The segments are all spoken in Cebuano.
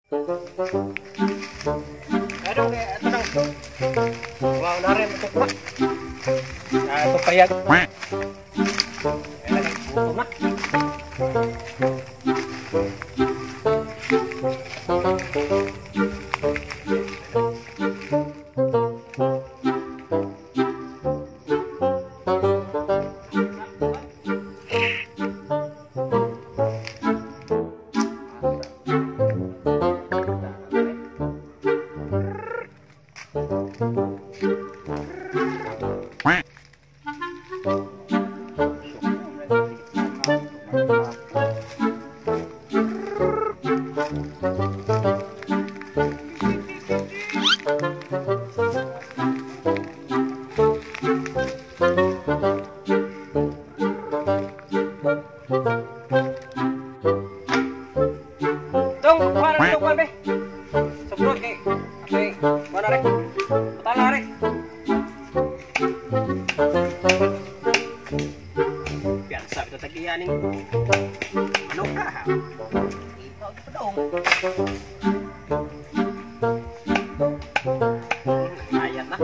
Ano kay ato nang. Wow, na rin ito pa. Ah, ito payag. Kailangan gutom na. Dong, kuha na dong, kuha be. Sobrang kay, okay, kuha na rin. Patala na rin. Piyansa, ito tagiyanin. Ano ka? Ito, ito dong. Ayan na.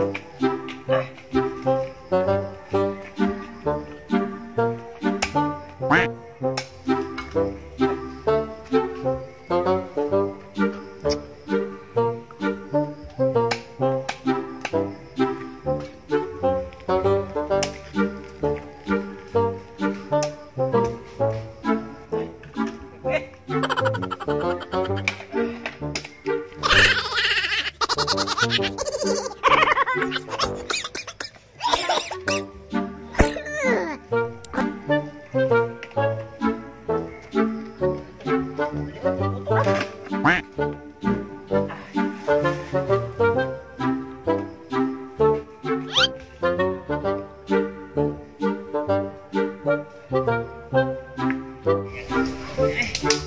Ah.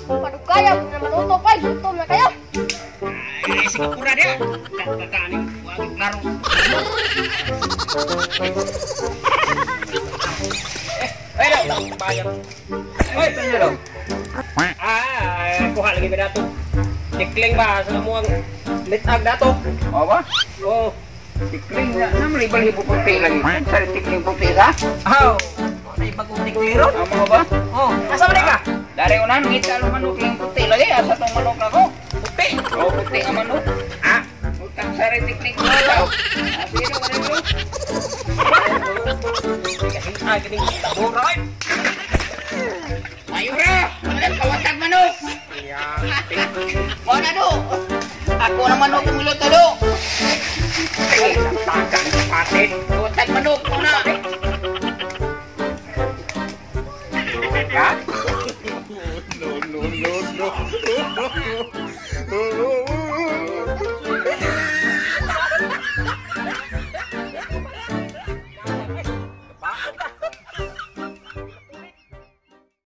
Padugaya, na maluto pa, gutom na kayo. Ay, Singapura dia. Kakanin, wag klaro. Eh, daw, bayar. Oy, daw. Ah, kuha lagi ba dato? Tikling ba sa amuang litag dato? O ba? Oh, Tikling na naman ibal hibo puti lagi. Sa tikling puti sa? Aw. Ay bagong tikling ron. Amo ba? Oh, asa man ka? Dari unan ngita lo manok lang puti lagi asa tong manok nako. Puti. Oh, puti nga manok. Ah, utang sa tikling ko daw. Ah, sino ka nito? Ah, kining buray. Ayo ra, wala kawatag manok. Mo na do. Ako na manok ang luto do. Takan patin. Kawatag manok mo na. Ha? No, no, no, no.